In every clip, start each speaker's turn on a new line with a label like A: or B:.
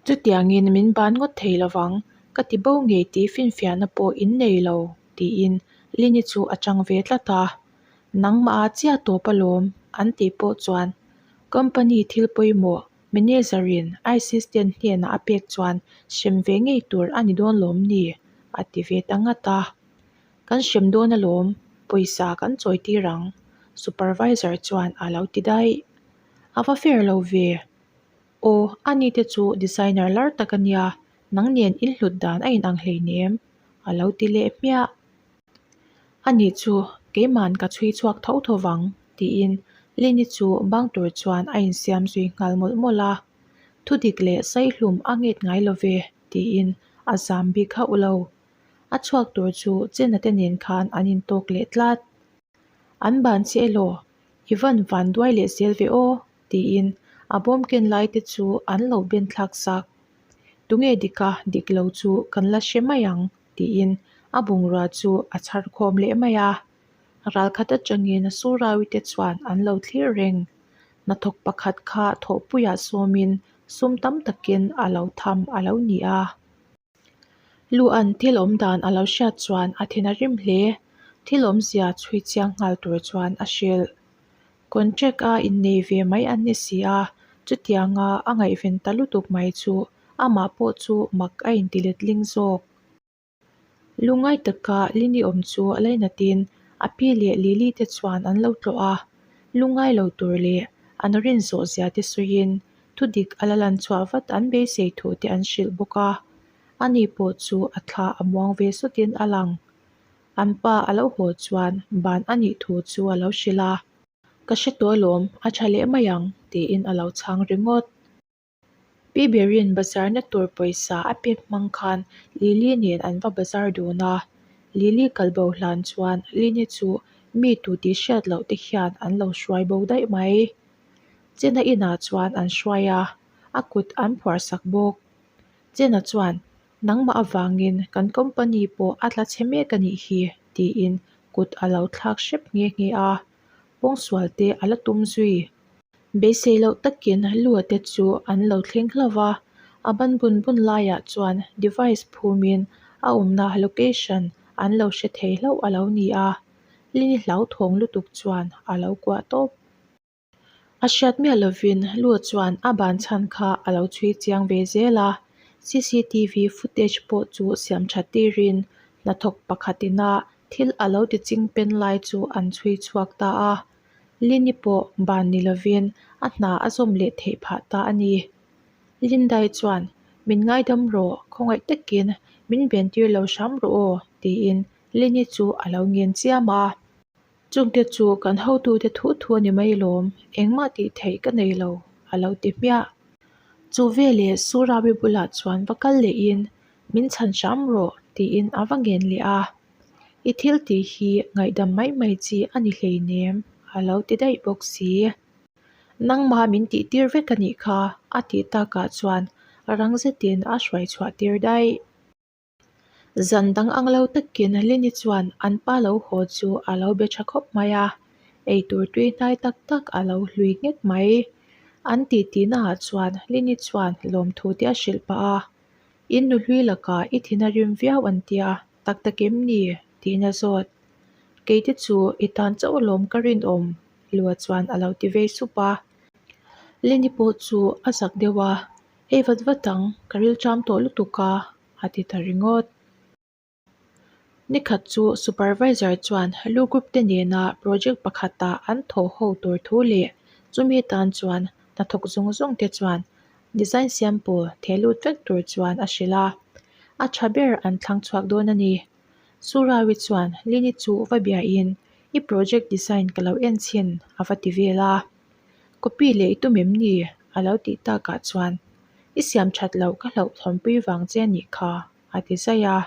A: Chutiangin min ban ngawt thei lovang, ka ti bo ngei tih finfiahna pawh in nei lo, tiin Lini chu a chang ve tlat a. Nangmah a chiah tawp alawm, an tih pawh chuan company thil pawimawh manager-in assistant hnenah a pek chuan hrem ve ngei tur a ni dawn lawm ni? a ti ve ta ngat a. Kan hrem dawn alawm, pawisa kan chawi tir ang, supervisor chuan a lo ti daih. A va fair lo ve. Aw, ani te chu designer lar tak a nia, nang nen in hlut dan a inang hleinem, a lo ti leh hmiah. Ani chu keiman ka chhui chhuak tho tho vang, tiin Lini chu bang tur chuan a insiam zui nghal mawlh mawlh a. Thudik leh saihlum a nget ngai lo ve, tiin a zam bik hauh lo. A chhuak tur chu Chena te nen khan an intawk leh tlat. An ban che elaw? I van van duai leh zel ve aw, tiin a bawm ken lai te chu an lo ben thlak sak. Tunge dika dik lo chu kan la hre mai ang, tiin a bungrua chu a chhar khawm leh mai a. Ral khat atangin Surawi te chuan an lo thlir reng. Hnathawk pakhat kha thawhpuiah sawmin sum tam takin a lo tham a lo ni a. Luan thil awm dan a lo hriat chuan a thin a rim hle. Thil awmzia chhui chiang nghal tur chuan a hrilh. Contract a innei ve mai an ni si a, chutianga a ngaihven ta lutuk mai chu amah pawh chu mak a inti letling zawk. Lungngai taka Lini awm chu a lainatin a pi leh Lily te chuan an lo tlawh a, lungngai lo tur leh an rin zawh zia te sawiin thudik a la lan chhuah vat an beisei thu te an hrilh bawk a, ani pawh chu a thla a muang ve sawtin a lang. An pa a lo haw chuan ban a nih thu chu a lo hrilh a. Ka hre tawh alawm, a tha leh mai ang, tiin a lo chhang ringawt. Pi Berin bazarna tur pawisa a pek hmang khan Lily nen an va bazar dun a, Lily kal bo hlan chuan Lini chu mi tu tih hriat loh te hian an lo hruai bo daih mai. Chena inah chuan an hruai a, a kut an phuar sak bawk. Chena chuan, Nangmah avangin kan company pawh a tla chhe mek a nih hi, tiin kut a lo thlak hrep nghe nghe a, pawngsual te a la tum zui. Beisei loh takin Lua te chu an lo thleng hlauh a, a ban bun bun laiah chuan device phumin a awmna location an lo hre thei hlauh a lo ni a, Lini hlauthawng lutuk chuan a lo kuah tawp. A hriat miah lovin Lua chuan a ban chhan kha a lo chhui chiang ve zel a, cctv footage pawh chu siam that tirin hnathawk pakhatina thil a lo ti ching pen lai chu an chhui chhuak ta a. Lini pawh ban ni lovin a hna a zawm leh theih phah ta a ni. Lindai chuan, Min ngaidam rawh, khawngaih takin min ben tir lo hram rawh aw, tiin Lini chu a lo ngen chiam a. Chungte chu kan hotute thu thu a ni mai lawm, engmah tih theih ka nei lo, a lo ti hmiah. Chu veleh Surabi bulah chuan va kal lehin, Min chhan hram rawh, tiin a va ngen leh a. I thil tih hi ngaihdam mai mai chi a ni hleinem, a lo ti daih bawk si. Nangmah min tih tir vek a nih kha, a tih takah chuan rang zetin a hruai chhuah tir daih. Zan dang ang lo takin Lini chuan an pa lo haw chu a lo be tha khawp mai a, eitur tui hnai tak tak a lo hlui nghet mai. An titi naah chuan Lini chuan lawmthu te a hrilh pah a, In nu hlui lakah i thin a rim viau an tia, tak tak em ni? tiin a zawt. Keite chu i tan chauh alawm ka rinawm, Lua chuan a lo ti vei sup a. Lini pawh chu a zak deuh a, Ei vat vat ang, ka rilṭam tawh lutuk a, a ti ta ringawt. Nikhat chu supervisor chuan Lu Group te nena project pakhata an thawh ho tur thu leh chumi tan chuan hnathawk zawng zawng te chuan design siam pawl theh lut vek tur chuan a hrilh a, a tha ber an thlang chhuak dawn a ni. Surawi chuan Lini chu va biain i project design ka lo en chhin a va ti vel a. Copy leh i tum em ni? a lo tih takah chuan i siam that loh ka hlauhthawnpui vang che a nih kha a ti zaih a.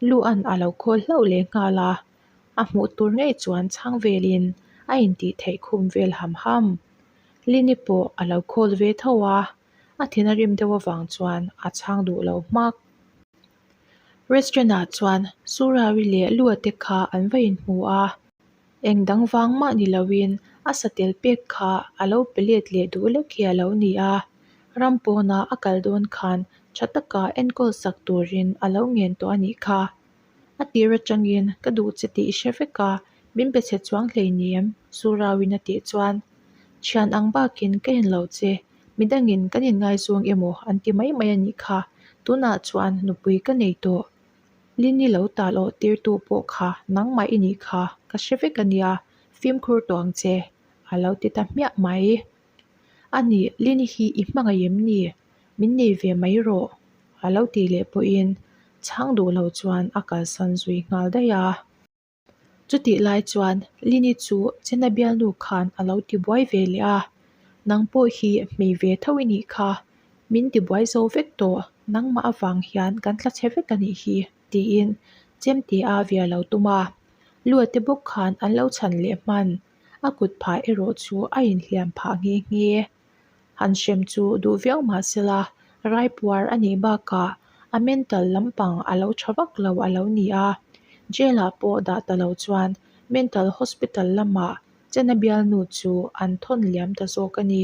A: Luan a lo khawl hlauh leh nghal a, a hmuh tur ngei chuan chhang velin a intih theih khum vel ham ham. Lini pawh a lo khawl ve tho a, a thin a rim deuh avang chuan a chhang duh lo hmak. Restaurant ah chuan Surawi leh Lua te kha an va inhmu a, eng dang vang mah ni loin a satel pek kha a lo pe let leh duh lek hi a lo ni a. Ram pawna a kal dawn khan tha taka enkawl sak turin a lo ngen tawh a nih kha. A tir atangin ka duh che tih i hre vek a, min pe chhe chuang hleinem, Surauin a tih chuan thian ang bakin ka en lo che, midangin kan inngaizawng emaw an ti mai mai a nih kha, tunah chuan nupui ka nei tawh. Lini lo tal awh tirtu pawh kha nangmah i nih kha, ka hre vek a nia, fimkhur tawh ang che, a lo ti ta hmiah mai. A nih, Lini hi i hmangaih em ni? Min nei ve mai rawh, a lo tih leh pawhin chhang duh lo chuan a kalsan zui nghal daih a. Chutih lai chuan Lini chu Chena bialnu khan a lo tibuai ve leh a, Nang pawh hi hmei ve tho i nih kha, min tibuai zo vek tawh, nangmah avang hian kan tla chhe vek a nih hi, tiin chemte a via lo tum a. Luate bawk khan an lo chhan leh hman, a kut phah erawh chu a inhliam phah nghe nghe. Han hrem chu duh viau mah sela, raipuar a nih bakah a mental lampang a lo tha vak lo a lo ni a. Jail ah pawh dah ta lo chuan mental hospital lamah Chena bialnu chu an thawn liam ta zawk a ni.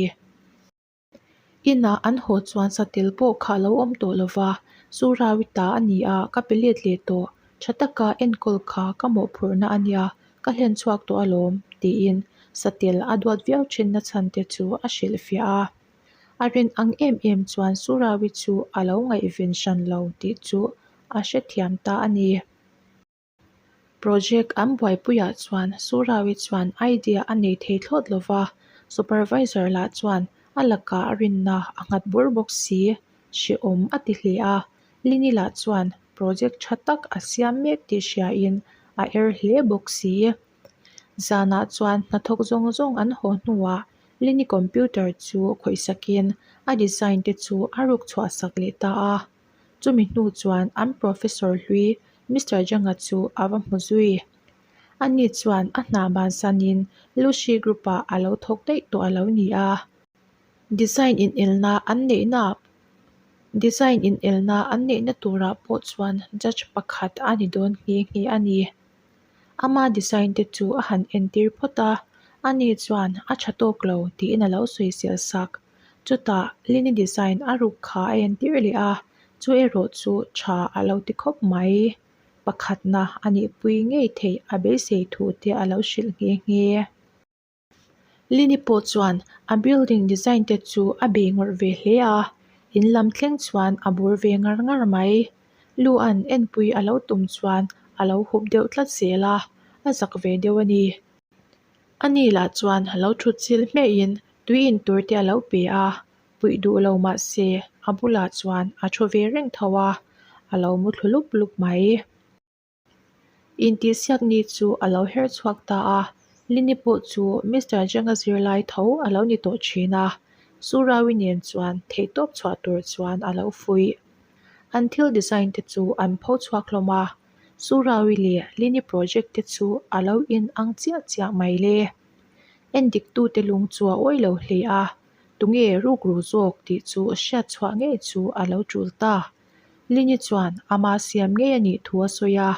A: Inah an haw chuan satel pawh kha a lo awm tawh lo va, Surawi ta a ni a, ka pe let leh tawh. Tha taka enkawl kha ka mawhphurhna a nia, ka hlen chhuak tawh alawm, tiin satel a duat viau thin na chhan te chu a hrilhfiah a. A rin ang em em chuan Surawi chu a lo ngaihven hran lo tih chu a hrethiam ta a ni. Project an buaipuiah chuan Surawi chuan idea a nei thei thlawt lo va, supervisor lah chuan a lakah a rinna a nghat bur bawk si, hrehawm a ti hle a. Lini lah chuan project tha tak a siam mek tih hriain a er hle bawk si. Zanah chuan hnathawk zawng zawng an haw hnuah Lini computer chu khawihsakin a design te chu a ruk chhuahsak leh ta a. Chumi hnu chuan an professor hlui Mister Janga chu a va hmu zui. Ani chuan a hna bansanin Lucy group-ah a lo thawk daih tawh a lo ni a. Design inelna an neihna Design inelna an neihna turah pawh chuan judge pakhat a ni dawn nghe nghe a ni. Ama design te chu a han entir phawt a, ani chuan a tha tawk lo tiin a lo sawisel sak. Chutah Lini design a ruk kha a entir leh a, chu erawh chu tha a lo ti khawp mai. Pakhatna a nihpui ngei theih a beisei thu te a lo hrilh nghe nghe. Lini pawh chuan a building design te chu a bei ngawrh ve hle a, in lam thleng chuan a bur ve ngar ngar mai. Lu an enpui a lo tum chuan a lo hup deuh tlat zel a, a zak ve deuh a ni. Ani lah chuan a lo thut chil hmehin tui in tur te a lo pe a, puih duh lo mah se a bulah chuan a thu ve reng tho a, a lo mu thlu lup lup mai. Intihsiak ni chu a lo her chhuak ta a, Lini pawh chu Mister Zhang-a zirlai tho a lo ni tawh thin a, Surawi nen chuan theihtawp chhuah tur chuan a lo fuih. An thil design te chu an pho chhuak hlawm a, Surawi leh Lini project te chu a lo in ang chiah chiah mai le. Endiktute lung chu a awi lo hle a, tunge rukru zawk tih chu hriat chhuah ngei chu a lo tul ta. Lini chuan ama siam ngei a nih thu a sawi a,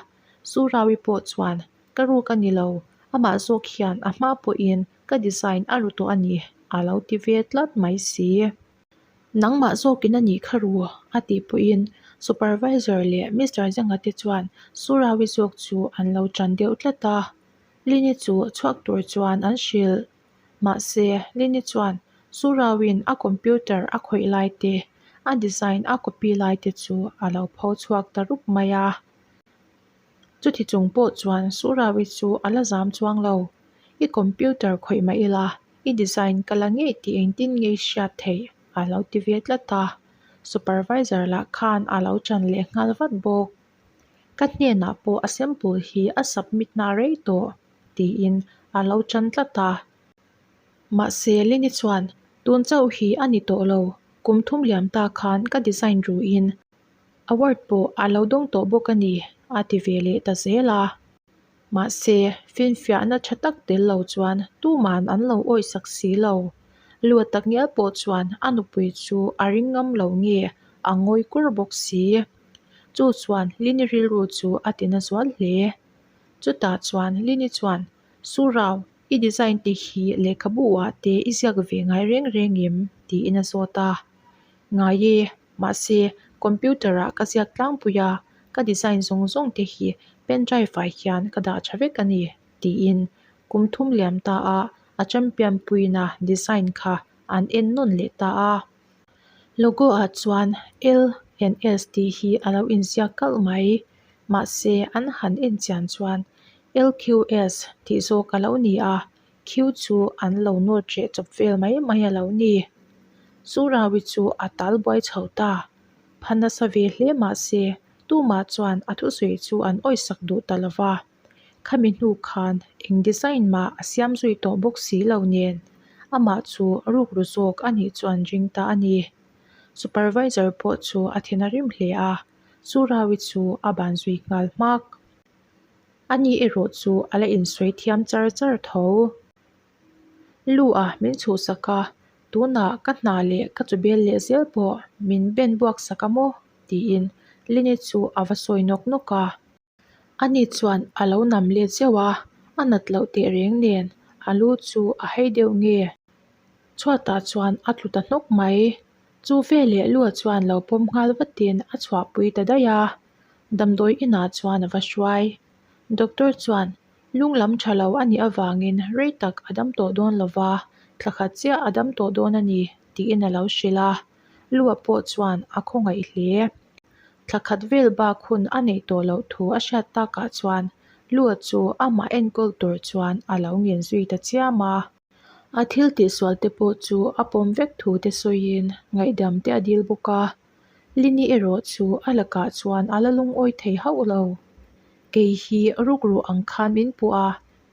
A: Surawi pawh chuan ka ruk a ni lo, amah zawk hian a hma pawhin ka design a ru tawh a ni a lo ti ve tlat mai si. Nangmah zawkin a nih kha ru a tih pawhin supervisor leh Mister Zanga te chuan Surawi zawk chu an lo tan deuh tlat a, Lini chu chhuak tur chuan an hrilh. Mahse, Lini chuan Surawin a computer a khawih lai te, a design a copy lai te chu a lo pho chhuak ta rup mai a. Chuti chung pawh chuan Surawi chu a la zam chuang lo. I computer khawih mah ila, i design ka la ngei tih engtin nge i hriat theih? a lo ti ve tlat a. Supervisor lah khan a lo chan leh nghal vat bawk. Ka hnenah pawh a sample hi a submit na rei tawh. tiin a lo tan tlat a. Mahse, Lini chuan, Tun chauh hi a ni tawh lo, kum thum liam ta khan ka design ruin award pawh a lo dawng tawh bawk a ni, a ti ve leh ta zel a. Mahse, finfiahna tha tak tel lo chuan tuman an lo awihsak si lo. Lua takngial pawh chuan a nupui chu a ring ngam lo nge a ngawi kur bawk si. Chu chuan Lini rilru chu a tina zual hle. Chutah chuan Lini chuan, Surau, i design te hi lehkhabu ah te i ziak ve ngai reng reng em? tiin a zawt a. Ngai e, mahse computer ah ka ziak tlangpui a, ka design zawng zawng te hi pen drive ah hian ka dah tha vek a ni, tiin kum thum liam ta a a champion puina design kha an en nawn leh ta a. Logo ah chuan L and S tih hi a lo inziak kalh mai. Mahse an han en chian chuan LQS tih zawk a lo ni a, Q chu an lo nawt reh chawp vel mai mai a lo ni. Surawi chu a tal buai chho ta. Pha nasa ve hle mahse tumah chuan a thusawi chu an awisak duh ta lo va. Khami hnu khan eng design mah a siam zui tawh bawk si lo nen amah chu rukru zawk a nih chuan ring ta a ni. Supervisor pawh chu a thin a rim hle a, Surawi chu a ban zui nghal hmak. Ani erawh chu a la insawi thiam char char tho. Lu a min chhuhsak a, tunah ka hna leh ka chubel leh zel pawh min ben buak sak a maw? tiin Lini chu a va sawi nawk nawk a. Ani chuan a lo nam let zeuh a, a nat loh teh reng nen a lu chu a hei deuh nge? Chhuatah chuan a tlu ta hnawk mai. Chu veleh lua chuan lo pawm nghal vatin a chhuahpui ta daih a, damdawi inah chuan a va hruai. Doctor chuan lung lam tha lo a nih avangin rei tak a dam tawh dawn lo va, thla khat chiah a dam tawh dawn a ni tiin a lo hrilh a. Lua pawh chuan a khawngaih hle. Thla khat vel bak hun a neih tawh loh thu a hriat takah chuan Lua chu amah enkawl tur chuan a lo ngen zui ta chiam a. A thil tihsual te pawh chu a pawm vek thu te sawiin ngaihdam te a dil bawk a. Lini erawh chu a lakah chuan a la lungawi thei hauh lo. Kei hi rukru ang khan min puh a,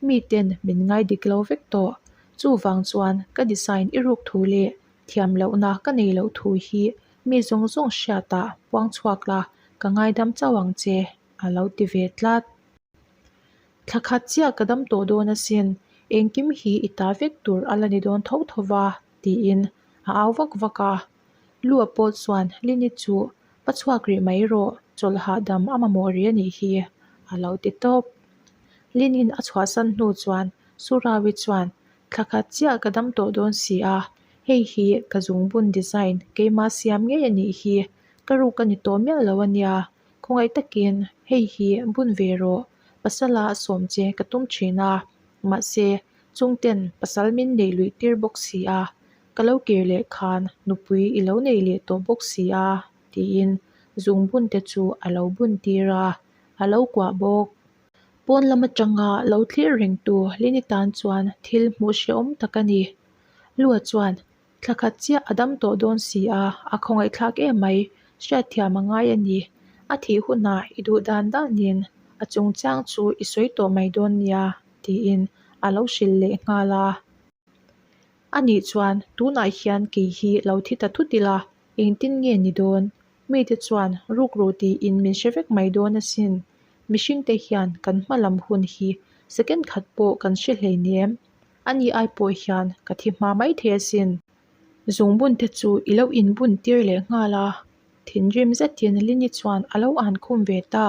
A: miten min ngai dik lo vek tawh. Chuvang chuan ka design i ruk thu leh thiam lohna ka nei loh thu hi mi zawng zawng hriatah puang chhuak la, ka ngaidam chauh ang che, a lo ti ve tlat. Thla khat chiah ka dam tawh dawn asin, engkim hi i ta vek tur a la ni dawn tho tho va, tiin a au vak vak a. Lua pawh chuan Lini chu va chhuak rih mai rawh, chawlh hahdam a mamawh rih a nih hi, a lo ti tawp. Linin a chhuahsan hnu chuan Surawi chuan Thla khat chiah ka dam tawh dawn si a, hei hi ka zungbun design keima siam ngei a nih hi, ka ruk a ni tawh miah lo a nia, khawngaih takin hei hi bun ve rawh, pasala a sawm che ka tum thin a, mahse chungten pasal min neih luih tir bawk si a, ka lo kir leh khan nupui i lo nei leh tawh bawk si a tiin zungbun te chu a lo bun tir a, a lo kuah bawk. Pawn lam atanga lo thlir reng tu Lini tan chuan thil hmuh hrehawm tak a ni. Lua chuan thla khat chiah a dam tawh dawn si a, a khawngaihthlak em mai, hriatthiam a ngai a ni. A thih hunah i duh dan danin a chungchang chu i sawi tawh mai dawn nia tiin a lo hrilh leh nghal a. A nih chuan tunah hian kei hi lo thi ta thut ila, engtin nge ni dawn? Mite chuan rukru tiin min hre vek mai dawn asin. Mihringte hian kan hma lam hun hi second khat pawh kan hre hleinem. Ani ai pawh hian ka thi hma mai thei asin. Zungbun te chu i lo inbun tir leh nghal a, thinrim zetin Lini chuan a lo an khum ve ta.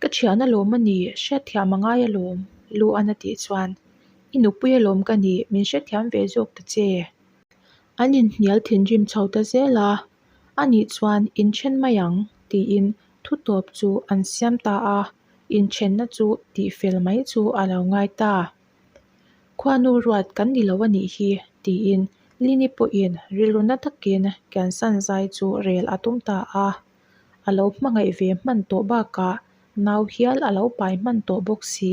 A: Ka thian alawm a ni, hriatthiam a ngai alawm, Luan a tih chuan, I nupui alawm ka nih, min hrethiam ve zawk ta che. An inhnial thinrim chho ta zel a, a nih chuan inthen mai ang tiin thu tawp chu an siam ta a, inthenna chu tihfel mai chu a lo ngai ta. Khuanu ruat kan ni lo a nih hi tiin Lini pawhin rilru na takin kiansan zai chu rel a tum ta a, a lo hmangaih ve hman tawh bakah nau hial a lo pai hman tawh bawk si,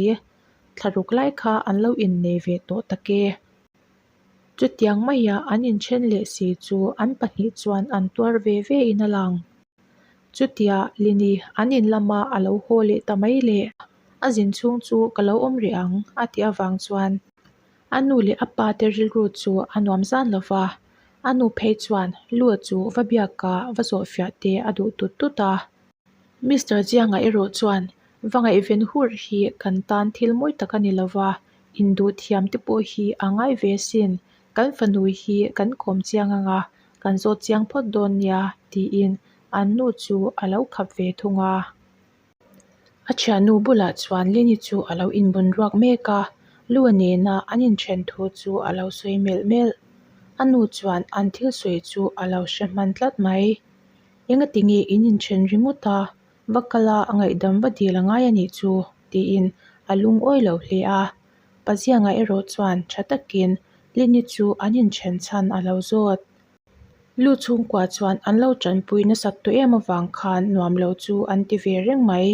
A: thlaruk lai kha an lo innei ve tawh tak e. Chutiang maia an inthen leh si chu an pahnih chuan an tuar ve ve in a lang. Chutia Lini an in lama a lo haw leh ta mai le, a zin chhung chu ka lo awm rih ang a tih avang chuan a nu leh a pa te rilru chu a nuam zan lo va, a nu phei chuan Lua chu va biaka va zawhfiah te a duh tut tut a. Mister Jianga erawh chuan va ngaihven hur hi kan tan thil mawi tak a ni lo va, induh thiam te pawh hi a ngai ve asin, kan fanu hi kan kawm chiang ang a, kan zawt chiang phawt dawn nia tiin an nu chu a lo khap ve thung a. A thiannu bulah chuan Lini chu a lo inbun ruak mek a, Lua nena an inthen thu chu a lo sawi melh melh. A nu chuan an thil sawi chu a lo hre hman tlat mai. Engati nge in inthen ringawt a, va kal a ngaihdam va dil a ngai a nih chu, tiin a lungawi lo hle a. Pazianga erawh chuan tha takin Lini chu an inthen chhan a lo zawt. Lu chhungkua chuan an lo tanpui nasat tawh em avang khan nuam lo chu an ti ve reng mai.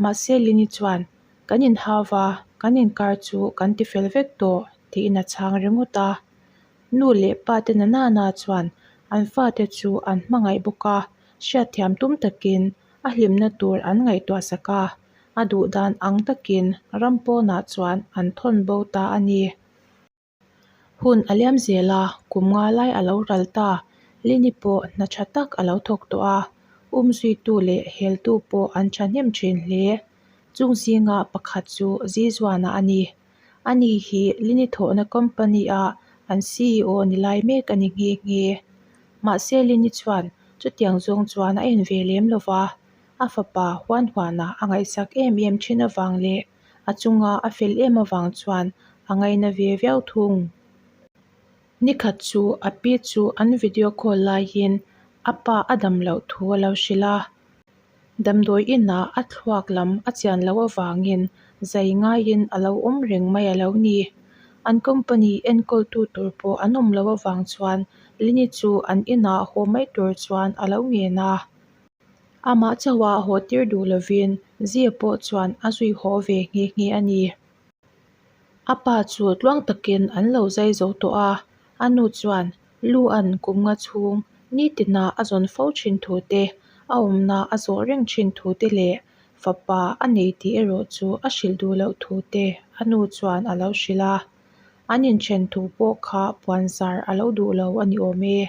A: Mahse Lini chuan, Kan inhau va, kan inkar chu kan ti fel vek tawh, tiin a chhang ringawt a. Nu leh pa te na nana chuan an fate chu an hmangaih bawk a, hriatthiam tum takin a hlimna tur an ngaihtuah sak a, a duh dan ang takin ram pawnah chuan an thawn bo ta a ni. Hun a liam zel a, kum nga lai a lo ral ta. Lini pawh hna tha tak a lo thawk tawh a, umzuitu leh heltu pawh an thahnem thin hle. Chung zinga pakhat chu Zizuana a ni. Ani hi Lini thawhna company-a an CEO ni lai mek a ni nghe nghe. Mahse Lini chuan chutiang zawng chuan a en ve lem lo va, a fapa huan huana a ngaihsak em em thin avang leh a chunga a fel em avang chuan a ngaina ve viau thung. Nikhat chu a pi chu an video call laiin a pa a dam loh thu a lo hrilh a. Damdawi inah a thluak lam a chian loh avangin zai ngaiin a lo awm reng mai a lo ni. An company enkawltu tur pawh an awm loh avang chuan Lini chu an inah haw mai tur chuan a lo ngen a. Amah chauha haw tir duh lovin Zia pawh chuan a zui haw ve nghe nghe a ni. A pa chu tluang takin an lo zai zo tawh a, a nu chuan lu an kum nga chhung nitina a zawn fo thin thu te, a awmna a zawh reng thin thu te leh fapa a nei tih erawh chu a hrilh duh loh thu te a nu chuan a lo hrilh a. An inthen thu pawh kha puanzar a lo duh lo a ni awm e.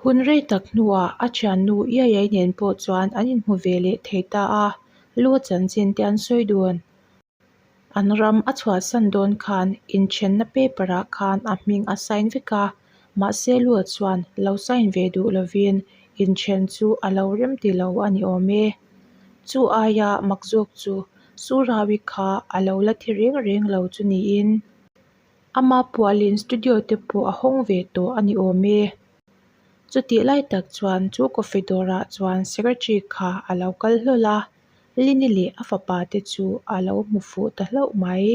A: Hun rei tak hnuah a thiannu Iaiai nen pawh chuan an inhmu ve leh thei ta a, lu a chanchin te an sawi dun. An ram a chhuahsan dawn khan inthenna paper ah khan a hming a sign vek a, mahse Lua chuan lo sign ve duh lovin inthen chu a lo rem ti lo a ni awm e. Chu aia mak zawk chu Surawi kha a lo la thi reng reng lo chu niin. Ama pualin studio te pawh a hawng ve tawh a ni awm e. Chutih lai tak chuan chu coffee dawrah chuan secretary kha a lo kal hlawl a, Lini leh a fapa te chu a lo hmu fuh ta hlauh mai.